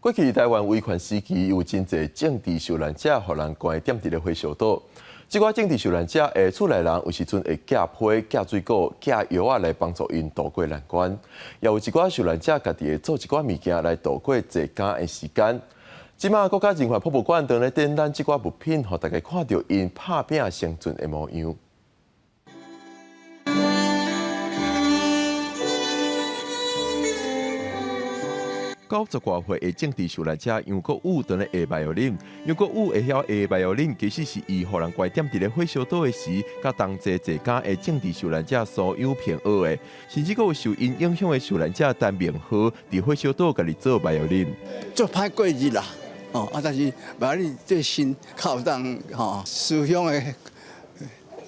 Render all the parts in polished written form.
過去臺灣威權時期有真濟政治受難者，予人關踮佇咧火燒島。這寡政治受難者的厝內人有時陣會寄批、寄水果、寄藥仔來幫助𪜶渡過難關，也有一寡受難者家己會做一寡物件來度過坐監的時間。這馬國家人權博物館當咧展覽這寡物品，予大家看著𪜶拍拚生存的模樣。90外歲的政治受難者楊國宇當咧下邁爾林，楊國宇會曉下邁爾林，其實是伊予人關踮佇咧火燒島的時，佮同齊坐監的政治受難者蘇有朋學的，甚至閣有受𪜶影響的受難者陳明和，佇火燒島家己做邁爾林。足歹過日啦，哦啊，但是邁爾林這心較有當吼思想的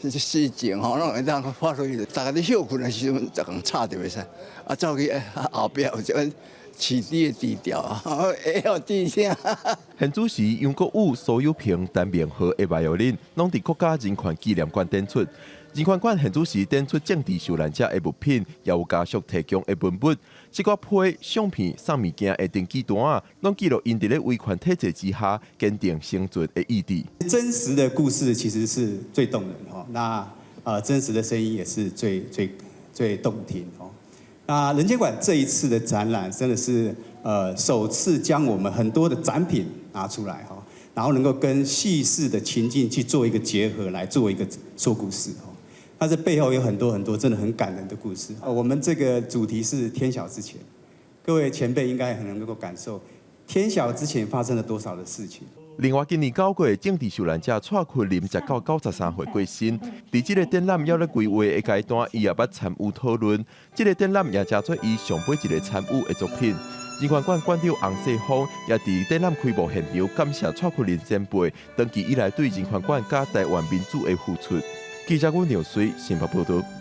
事情吼，攏會當發揮。大家咧歇睏的時陣，逐工吵著袂使，啊走去後壁有一個飼豬的豬吊啊，會曉豬聲。現主時楊國宇、蘇有朋、陳明和的邁爾林，攏佇國家人權紀念館展出。人權館現主時展出政治受難者的物品，也有家屬提供的文物。這寡批相片、送物件的登記單仔，攏記錄𪜶佇咧威權體制之下堅定生存的意志。真實的故事其實是最動人吼，那真實的聲音也是最最最動聽哦。那人權館這一次的展覽真的是首次將我們很多的展品拿出來哈，然後能夠跟敘事的情境去做一個結合，來做一個說故事哦。那這背後有很多很多真的很感人的故事。我們這個主題是天曉之前，各位前輩應該很能夠感受天曉之前發生了多少的事情。另外，今年9月，政治受難者蔡坤林食到93歲過身。佇這個展覽猶咧規劃的階段，伊也捌參與討論。這個展覽也成做伊上尾一个參與的作品。人權館館長洪世峰也佇展覽開幕現場感謝蔡坤林前輩長期以來對人權館佮台灣民主的付出。記者阮劉水新北報道。